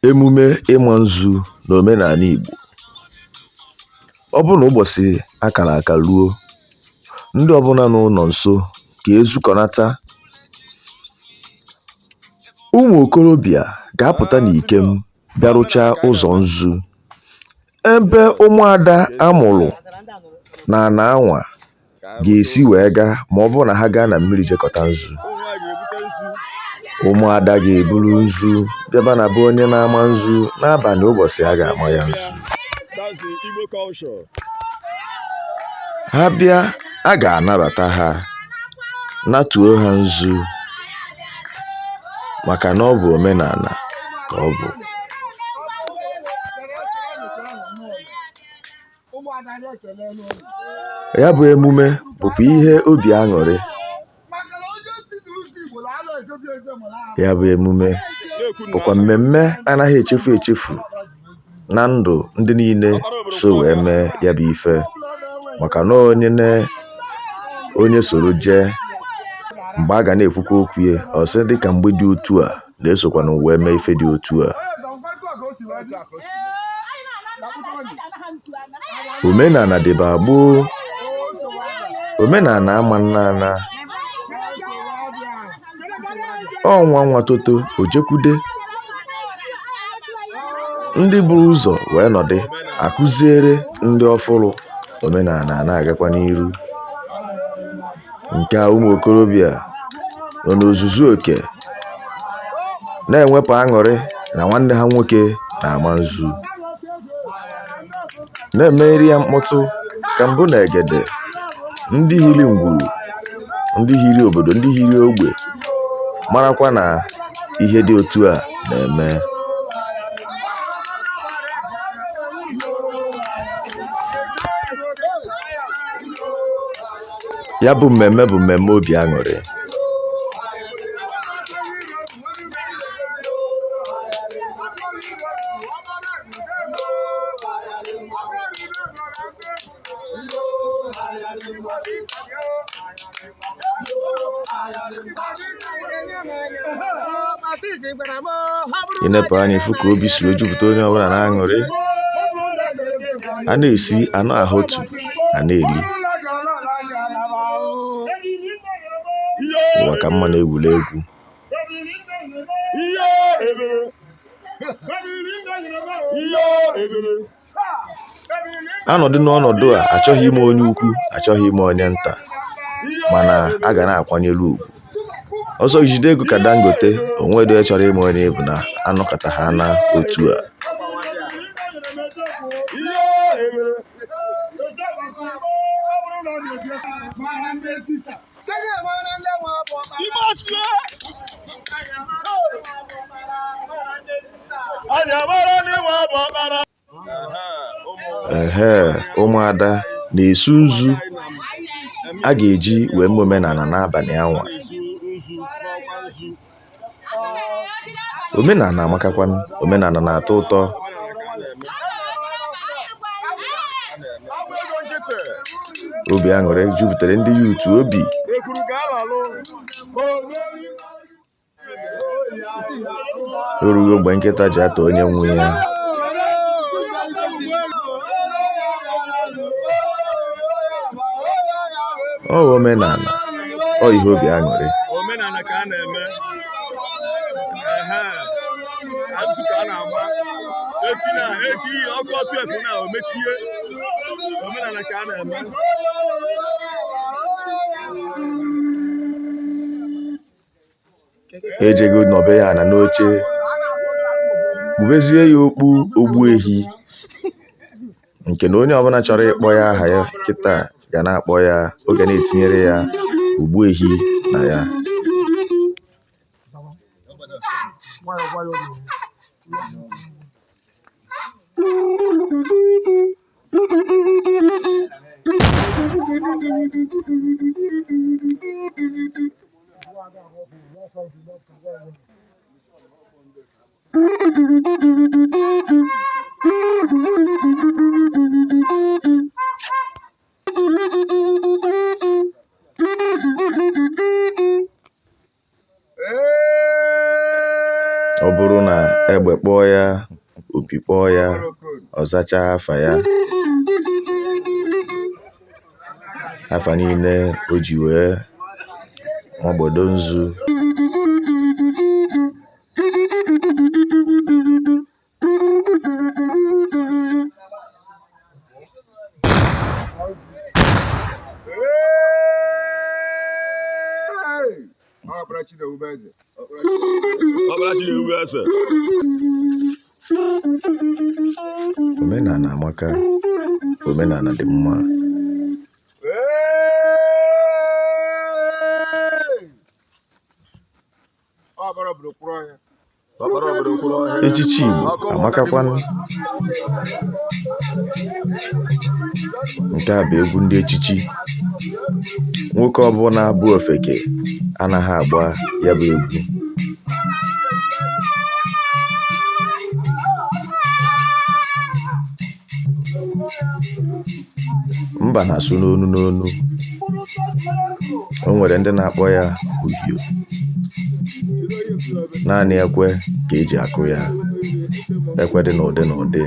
Emume ịma nzu n'omenala Igbo. Ọ bụrụ na ụbọchị a kara aka ruo, ndị ọbụla nọ ụnọ nso ga-ezukọnata. Ụmụ okorobịa ga-apụta n'ikem bịa rụchaa ụzọ nzu, ebe ụmụada amụrụ n'ana anwa ga-esi wee gaa ma ọ bụrụ na ha gaa na mmiri jekọta nzu. Ụmụada ga-eburu nzu bịaba na be onye na-ama nzu n'abalị ụbọchị a ga-ama ya nzu. Ha bịa, a ga-anabata ha, natuo ha nzu maka na ọ bụ omenala ka ọ bụ. Ya bụ emume bụkwa ihe obi aṅụrị. Ya bụ emume bụkwa mmemme anaghị echefu echefu na ndụ ndị niile so wee mee ya bụ ife, maka na onye na onye soro jee mgbe a ga na-ekwukwa okwu ya, ọ sị dịka mgbe dị otu a na-esokwanụ wee mee ife dị otu a. Omenala dịba gboo, omenala ama nna ana. Ọ nwa nwa toto o jekwude ndị buru ụzọ wee nọdị akụziere ndị ọfụrụ omenala na-agakwa n'iru. Nke a ụmụ okorobịa nọ n'ozuzu oke na-enwepụ aṅụrị na nwanne ha nwoke na-ama nzu, na-emeri ya mkpọtụ ka mbụ na egede, ndị hiri ngwuru, ndị hiri obodo, ndị hiri ogbe marakwa na ihe dị otu a na-eme. Ya bụ mmemme bụ mmemme obi aṅụrị. I nepụ anya ị fụ ka obi si wee jupụta onye ọbụla na-aṅụrị. A na-esi, a na-ahọtu, a na-eli. Ụwa ka mma na-egwuregwu. Anọdụ n'ọnọdụ a, achọghị ime onye ukwu, achọghị ime onye nta, mana a ga na-akwanyere ugwu. Ọsọ jide ego ka Dangote, o nwedo onye chọrọ ime onye bụ na anọkọta ha na otu a. Ehe, ụmụada na-esu nzu a ga-eji wee mee omenala n'abalị anwa. Omenala amakakwanụ, omenala na-atọ ụtọ. Obi aṅụrị jupụtara ndị youth obi. O rugo mgbe nkịta ji ata onye nwe ya. Ọ omenala, ọ ihe obi aṅụrị. Omenala ka a na-eme. Ehe. Azụ ka a na-ama. Echi na echi ọkụ ọtụ efu na o mechie. Omenala ka a na-eme. Ejego nọbe ya ana n'oche, kpubezie ya okpu ogbuehi, nke na onye ọbụla chọrọ ịkpọ ya aha ya kịta ga na-akpọ ya, ọ ga na-etinyere ya ogbuehi na ya. Ọ bụrụ na egbe kpọọ kpọọ ya, opi kpọọ ya, ọ zachaa afa ya. Afa niile o ji wee magbodo nzu. Omenala amaka, omenala dị mma. Echichi Igbo amakakwanụ. Nke a bụ egwu ndị echichi. Nwoke ọbụla bụ ofeke anaghị agba ya bụ egwu. Mba na-asụ n'onu n'onu. O nwere ndị na-akpọ ya uhio. Naanị ekwe ka e ji akụ ya. Ekwe dị n'ụdị n'ụdị.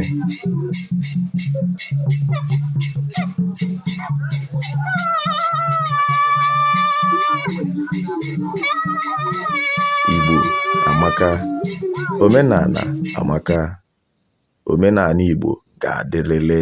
Igbo amaka, omenala amaka, omenala Igbo ga-adịrịrị.